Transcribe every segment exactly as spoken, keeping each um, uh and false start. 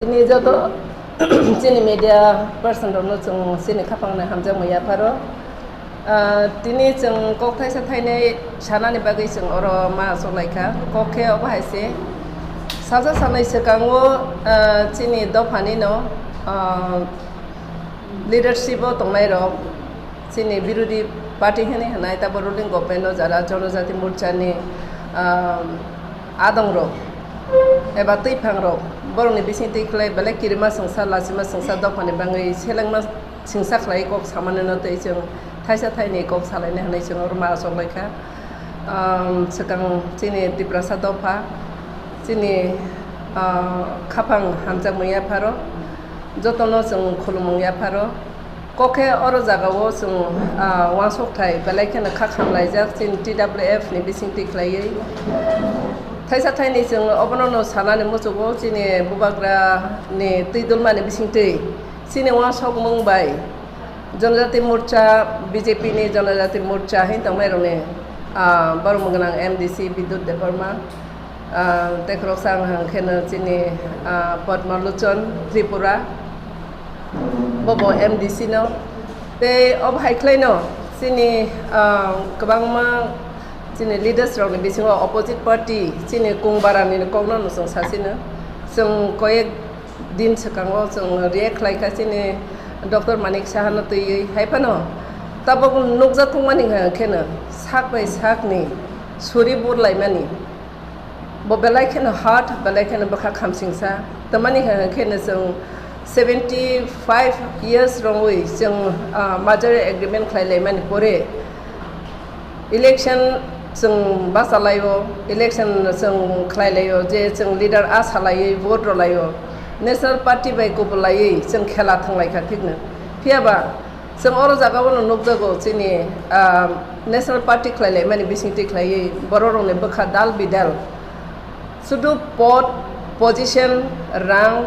Tini joto chini media person rokno chwng chini khapangni hamjakmung yapharo. Ah, tini chwng kok thaisa thainwi sanani bagwi chwng oro ma achuk laikha. Kok khe obo hai se, salsa salnwi swkango, ah, chini dophanino, ah, leadership o tongnai rok, chini birodhi party hinwi hwnai, tabo ruling government o jara Jonojati Morcha ni, ah, adong rok eba twiphang rok, borokni bising twi khlai belai kirima chwngsa, lachima chwngsa dophani bangwi selengma chwngsa khlai kok samani no tei chwng thaisa thaini kok salaina hinwi chwng oro ma achuk laikha. Um, swkang chini Tiprasa dopha, chini, ah, khaphang hamjakmung yapharo, jotono chwng khulumung yapharo. Kok khe oro jagao chwng, ah, uansuk thai belai kheno kha khamlaijak chini T W F ni bising twi khlaiwi. Thaisa thaini chwng obono no sanani muchugo chini Bubagra ni twi dulmani bising twi chini uansukmung bai Jonojati Morcha, B J P ni Jonojati Morcha hin tongmai rokni, ah, borok mung gwnang M D C Bidyut Debbarma, ah, tei khoroksa ang hang kheno chini, ah, Padma Lochon Tripura, bobo M D C no. Tei obo hai khlaino chini, ah, kwbangma chini leaders rokni bisingo opposite party chini Kung Barani kokno no chwng sasino. Chwng koyek din swkango chwng react khlaikha chini Doctor Manik Saha no twiwi. Hai phano tabuk nukjak tongmani hwnkheno sak bai sakni suri burlaimani. Bo belai kheno hard, belai kheno bwkha khamsingsa. Tamani hwnkheno chwng seventy five years rongwi chwng, ah, merger agreement khlai laimani pore election chwng bachalaio, election chwng khlai laio, je chwng leader a salaiwi vote rwlaio, national party bai kubulaiwi chwng khela thanglaikha thikno. Phiyaba chwng oro jagao no nukjago chini, ah, national party khlai laimani bisingtwi khlaiwi borok rokni bwkha dal bidal. Sudu pod, position, rang,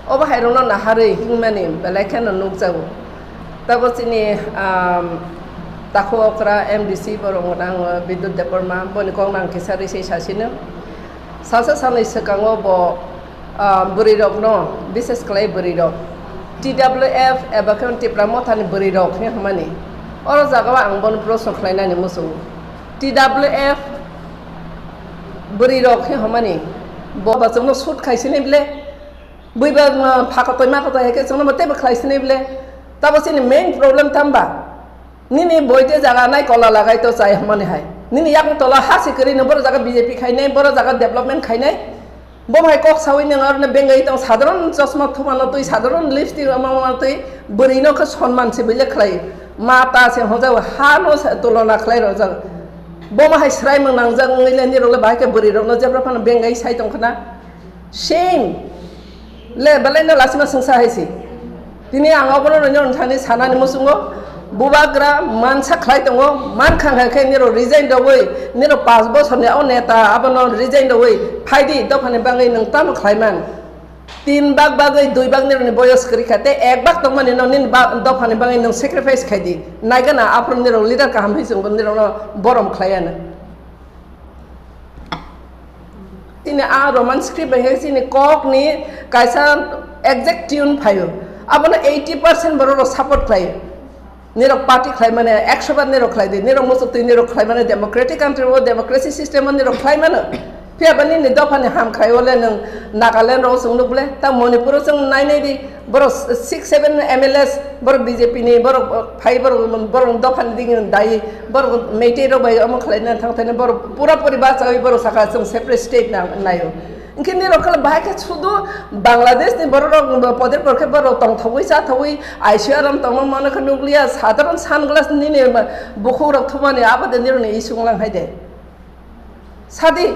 obo hai rokno naharwi himani belai kheno nukjago. Tabo chini, um, Takhu okra M D C borok ang Bidyut Debbarma, boni kok nang kisa rwi se sasino. Salsa salnwi swkango bo, ah, bwrwi rokno, bises khlai bwrwi rok, T W F eba khe Tipra Mothani bwrwi rok hinwi hwnmani. Oro jagao ang bono proshno khlainani muchungo. T W F bwrwi rok hinwi hwnmani. Bo ba chwngno shoot khai sini bile. Buiba, ah, pha kotoi ma kotoi hai khe chwngno bo teibo khlai sini bile. Tabo chini main problem tamba. Nini boite jaga nai kola lagai to chai hwnmani hai. Nini yakung tola ha si kwrwi no boro jaga B J P khainai, boro jaga development khainai. Bo hai kok sawi nang arne bengai tong sadharon chosma thuma no twi, sadharon lipstick ama ma twi, bwrwi no khe sonman se bile khlai. Ma ta se hojao ha no se tulona khlai rojak. Bo ma hai srai mang nangjak wngwi le nirok le bahai khe bwrwi rok no jebra phano bengai sai tong khna. Shame. Le, belai no lachima sungsa hai se. Tini ang obono noino nthani sanani muchungo, bubagra mansa khlai tongo, man khang hai khe nirok resign rogwi, nirok panch bosorni o neta abono resign rogwi, phaidi dophani bagwi nwng tamo khlai man. Tin bak bagwi dui bak nirokni boyos kwrwi kha, tei ek bak tongmani no nini ba-, dophani bagwi nwng sacrifice khai di. Naigana aphuru nirok leader kaham hai chwngbo nirokno borom khlai ano. Chini a Roman script bai khe chini kok ni kaisa exact tune phaio. Abono eighty percent borok rok support khlaio. Nirok party khlai mane, ekso bar nirok khlai di, nirok muchuk twi nirok khlai mane, democratic country o democracy system o nirok khlai mano. Phiya ba nini dopha ni ham khai o le nwng Nagaland rok chwng nuk le, ta Manipur o chwng nai nai di, borok six seven M L As, borok B J P ni, borok, uh, phai borok, borok dopha ni digi dai, borok Meitei rok bai omo khlai na thang thani, borok pura puri bachawi borok saka chwng separate state na naio. Hwnkhe nirok khe bahai khe sudu Bangladesh ni borok rok poder porkhe borok tongthogwi chathogwi I C R M tongma mano khe nukliya, sadharon sunglass nini bukhuk rok thumani abo de nirok ni issue wnglang hai de. Sadi,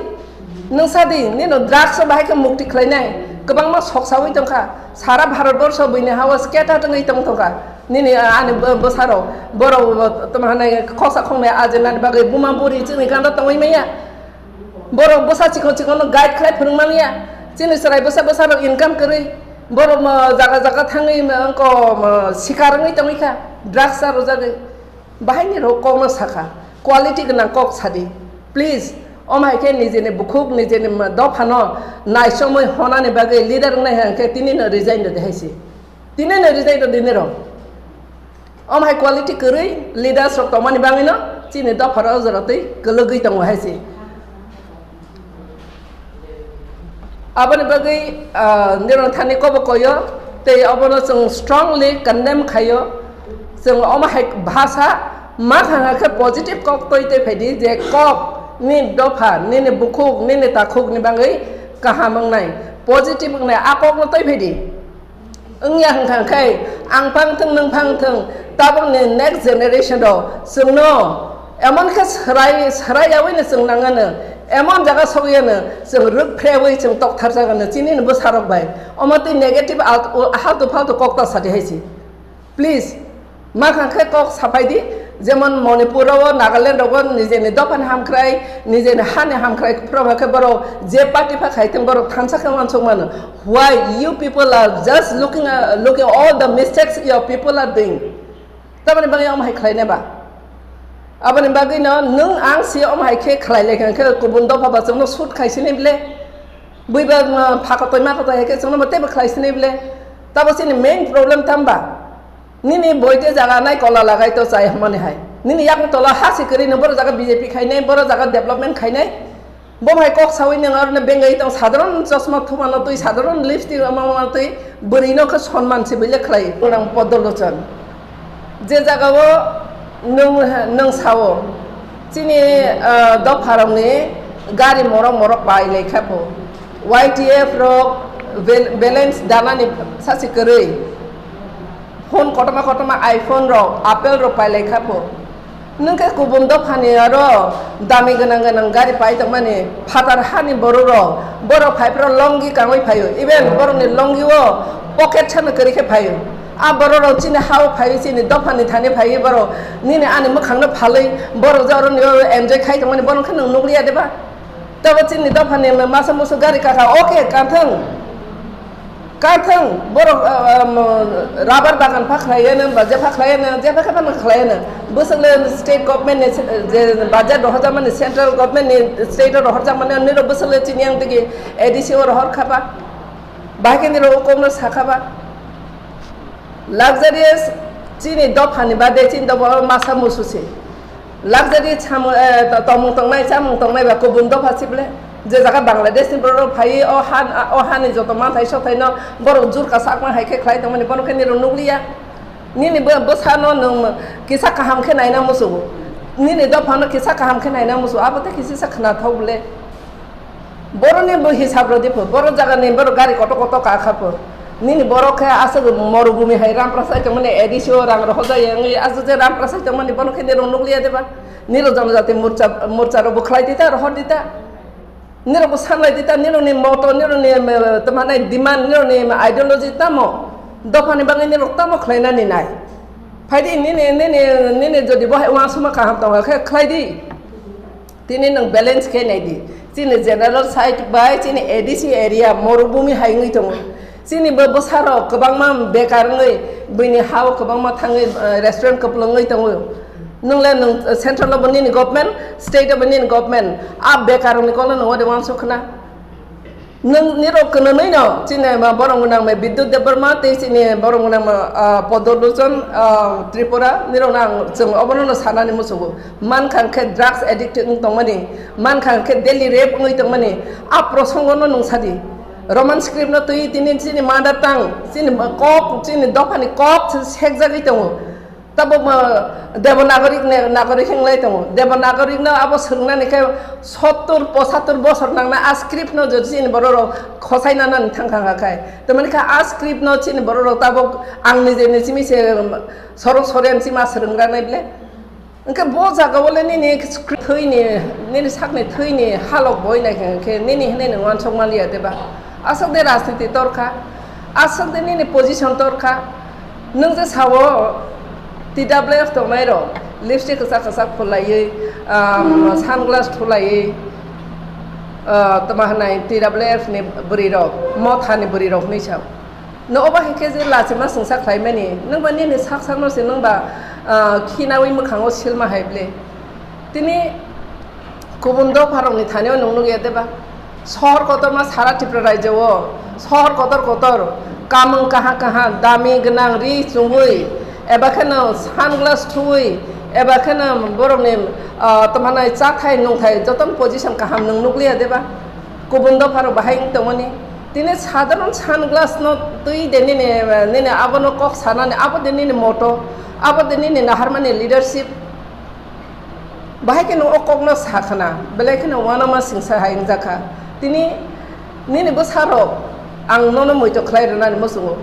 nwng sadi, nino drugs o bahai khe mukti khlainai, kwbangma sok sawi tongkha, sara Bharat borsho buini hao scatter wngwi tong tongkha, nini, ah, ani bo-, bwsarok, borok, tamo hanai khoksa khoknai ajinani bagwi buma buri chini ganda tongwi maya, borok bwsa chikon chikon no guide khlai phwrwng manya, chini chwrai bwsa bwsarok income kwrwi, borok mo jaga jaga thangwi mo wngko mo sikar wngwi tongwi kha, drugs charwjagwi. Bahaini rok kokno sakha, quality gwnang kok sadi. Please, Omo hai khe nijeni bukhuk, nijeni ma-, dophano naisomwi honani bagwi leader wngnai hai khe tinino resign rwdi hai se. Tinino resign rwdi nirok. Omo hai quality kwrwi leaders rok tongmani bagwino chini dopharo o jora twi kwlwgwi tongo hai se. Aboni bagwi, ah, nirok thani kobo koyo, tei obono chwng strongly condemn khaio. Chwng omo hai bhasa ma khana khe positive kok twi twi phaidi je kok ni dopha, nini bukhuk, nini takhuk ni bagwi kaham wngnai, positive wngnai, a kokno twi phaidi. Wngya hwnkha khe ang phang thwng, nwng phang thwng, tabukni next generation rok chwngno emon khe swrai, swraiyawi no chwng nangano, emon jaga sogwi ano chwng rwk phrewi chwng tokthar jagano chini ni bwsarok bai. Omo twi negative alt-, o, haltu phaltu kok ta sadi hai si. Please, ma khang khe kok sapai di, jemon Manipur o, Nagaland rogo nijeni dophani hamkrai, nijeni hani hamkrai phro khe borok je party pha khai thwng borok thansa khe uansuk mano. Why you people are just looking, uh, looking all the mistakes your people are doing? Tamoni bagwi omo hai khlai nai ba? Aboni bagwi no nwng ang si omo hai khe khlai lai khe kubun dopha ba chwngno shoot khai sini ble. Bui ba, uh, pha kotoi ma kotoi hai khe chwngno bo teibo khlai sini ble. Tabo chini main problem tam ba? Nini boite jaga nai kola lagai to chai hwnmani hai. Nini yakung tola ha si kwrwi no borok jaga B J P khainai, borok jaga development khainai. Bo hai kok sawi nang arone bengai tong sadharon chosma thumano twi, sadharon lipstick amano twi, bwrwi no khe sonman se bile khlai. Nang Podolochon. Je jaga o nwng, nwng sao, chini, ah, dopharokni gari morok morok pai lai kha pho. Y T F rok bel-, balance danani sasi kwrwi. Phone kotorma kotorma iPhone rok, Apple rok pai lai kha pho. Nwng khe kubun dophani aro dami gwnang gwnang gari pai tongmani phatar hani borok rok, borok phai phro longi kangwi phaio. Even borokni longi o pocket sano kwrwi khe phaio. A borok rok chini ha o phaio, chini dophani thani phaio borok. Nini ani mwkhang no phalwi borok je oro ni enjoy khai tongmani borok khe nwng nukliya de ba? Tabo chini dophani masa musu gari kaka, okay, kanthang. Kanthang, borok, ah, um, rubber bagan pha khlaiya nang, ba jepha khlaiya nang, jepha khe phano khlaiya nang. Bwswk le state government ni, je budget rohorjakmani, central government ni state o rohorjakmani, nirok bwswk le chini yang tigi A D C o rohor kha ba. Bahai khe nirok o kokno sa kha ba. Luxurious chini dophani bade chini dopha o masa musu se. Luxury samung, eh, to-, tongmung tongnai, chamung tongnai ba kubun dopha sible. Je jaga Bangladesh ni borok phai o han, o hani joto manthai sothai no borok jur ka sakma hai khe khlai tongmani bono khe nirok nukliya. Nini bo, bwsano nwng kisa kaham khe naina musugo. Nini dophano kisa kaham khe naina musugo. Abo tei kisa sa khna thok ble. Borokni bo hisab rw di pho, borok jagani borok gari kotor kotor ka kha pho. Nini borok khe aswk morubumi hai Ramprasai tongmani A D C o rang rohorjak ya wngwi, aswk je Ramprasai tongmani bono khe nirok nukliya de ba? Nirok janajati morcha, morcha rok bo khlai di ta, rohor di ta. Nirok bo sanlai di ta, nirokni moto, nirokni, em, tma nai demand, nirokni ideology tamo? Dophani bagwi nirok tamo khlainani nai? Phai di nini, nini, nini jodi bo hai uansukma kaham tongo khe khlai di. Tini nwng balance khe nai di. Chini general side bai chini A D C area morubumi hai wngwi tongo. Chini bo bwsarok kwbangma bekar wngwi, buini ha-o kwbangma thangwi, eh, restaurant kwplwngwi tongo. Nwng le nwng central o bo nini government, state o bo nini government. A bekar rokni kokno nwng ode uansuk khna. Nwng nirok kwnwi no chini ma borok gwnang mai Bidyut Debbarma tei chini borok gwnang ma, ah, Podolochon, ah, Tripura nirok no ang chwng obono no sanani muchungo. Mankha khe drugs addict wng tongmani, mankha khe daily rape wngwi tongmani, a prosongo no nwng sadi. Roman script no twi tini chini mother tongue, chini kok, chini dophani kok sekjagwi tongo. Tabo, uh, Devanagari ni, Nagari hinglai tongo. Devanagari no abo swrwngnani khe sottur, pochattur bosor nangna a script no jodi chini borok rok khosai nanani thang thang kha khai. Tamani kha a script no chini borok rok tabok ang nije ni simi se, um, sorok sore sima swrwng ranai ble. Hwnkhe bo jaga o le nini script thwini, nini sakni thwini halok boi nai khe nini hinwi nwng uansuk manliya de ba? Aswk de rajniti tor kha, aswk de nini position tor kha. Nwng je sao T W F tongnai rok lipstick kwchak kwchak phulaiwi, um, sunglass thulaiwi, uh, tma hwnai T W F ni bwrwi rok, motha ni bwrwi rok hinwi sao. Nwng obo hai khe je lachima swngsa khlaimani, nwng ba nini sak sakno se nwng ba, ah, khinawi mwkhango silma hai ble. Tini Kubun dopharokni thani-o nwng nukya deba? Sohor kotorma sara Tripura rajyo-o, sohor kotor kotor, kamung kaha kaha, dami gwnang ri chumui, eba kheno sunglass thuwi, eba kheno borokni, ah, tongmani chathai nungthai jotono position kaham nwng nukliya deba? Kubun dopharok bahai wng tongmani. Tini sadharon sunglass no twi de nini, nini abono kok sanani, abo de nini motto, abo de nini naharmani leadership. Bahai khe nwng o kokno sa khna, belai kheno uanama singsa hai wngjakha. Tini nini bwsarok ang nono muitok khlai rwnani muchungo.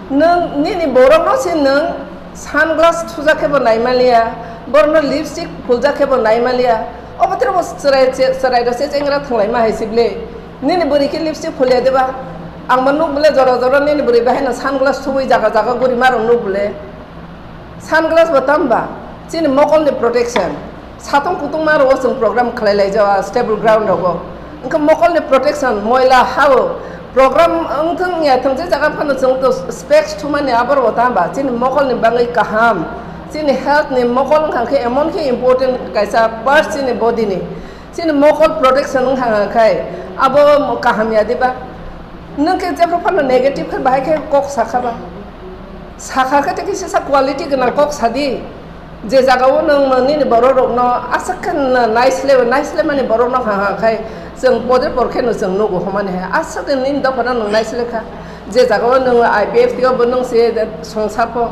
Nwng nini borokno se nwng sunglass thujak khe bo naimaliya, borokno lipstick phuljak khe bo naimaliya. Obo tei bo chwrai, chwrai rok se chengra thwnglaima hai se ble. Nini bwrwi khe lipstick phulya deba? Ang bo nuk bole jora jora nini bwrwi bahai no sunglass thuwi jaga jaga guri ma rok nuk bole. Sunglass bo tamba chini mokolni protection. Satung kutungma rogo chwng program khlai lai jao, stable ground rogo. Wngkha mokolni protection, moila hao program wngthung ya thung je jaga phano chwng to specs thumani aboro bo tamba chini mokolni bagwi kaham. Chini health ni mokol wngkha khe emon khe important kaisa part chini body ni. Chini mokol protection wngkha khai abo kaham ya diba? Nwng khe jephru phano negative khe bahai khe kok sakha ba? Sakha khe tei kisa quality gwnang kok sadi. Je jagao nwng nini borok rokno aswk khe naisle, naisle mani borok no ha ha khai chwng pore por khe no chwng nugo homani hai aswk khe nini dophano nwng naisle kha. Je jagao nwng I P F T o bo nwng se songsa pho.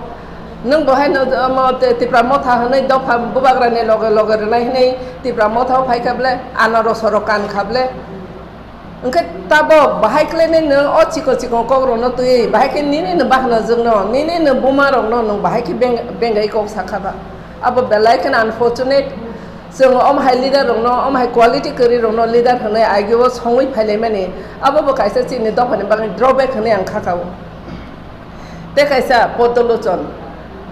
Nwng bo hai no, omo, te, Tipra Motha hwnwi dopha bubagra ni loge loge rwnai hwnwi Tipra Motha o phai kha ble, anaro soro kan kha ble. Hwnkhe tabok bahai khlainai nwng o chikon chikon kok rokno twi, bahai khe nini no bahna jwkno, nini no buma rokno nwng bahai khe beng-, bengai kok sakha ba. Abo belai kheno unfortunate. Chwng omo hai leader rokno, omo hai quality kwrwi rokno leader hwnwi agio songwi phailaimani, abo bo kaisa chini dophani bagwi drawback hwnwi ang kha kao. Tei kaisa podolochon,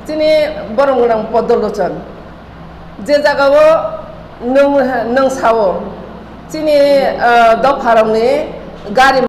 chini borom gwnang podolochon. Je jagao nwng, nwng sao, chini, ah, dopharokni gari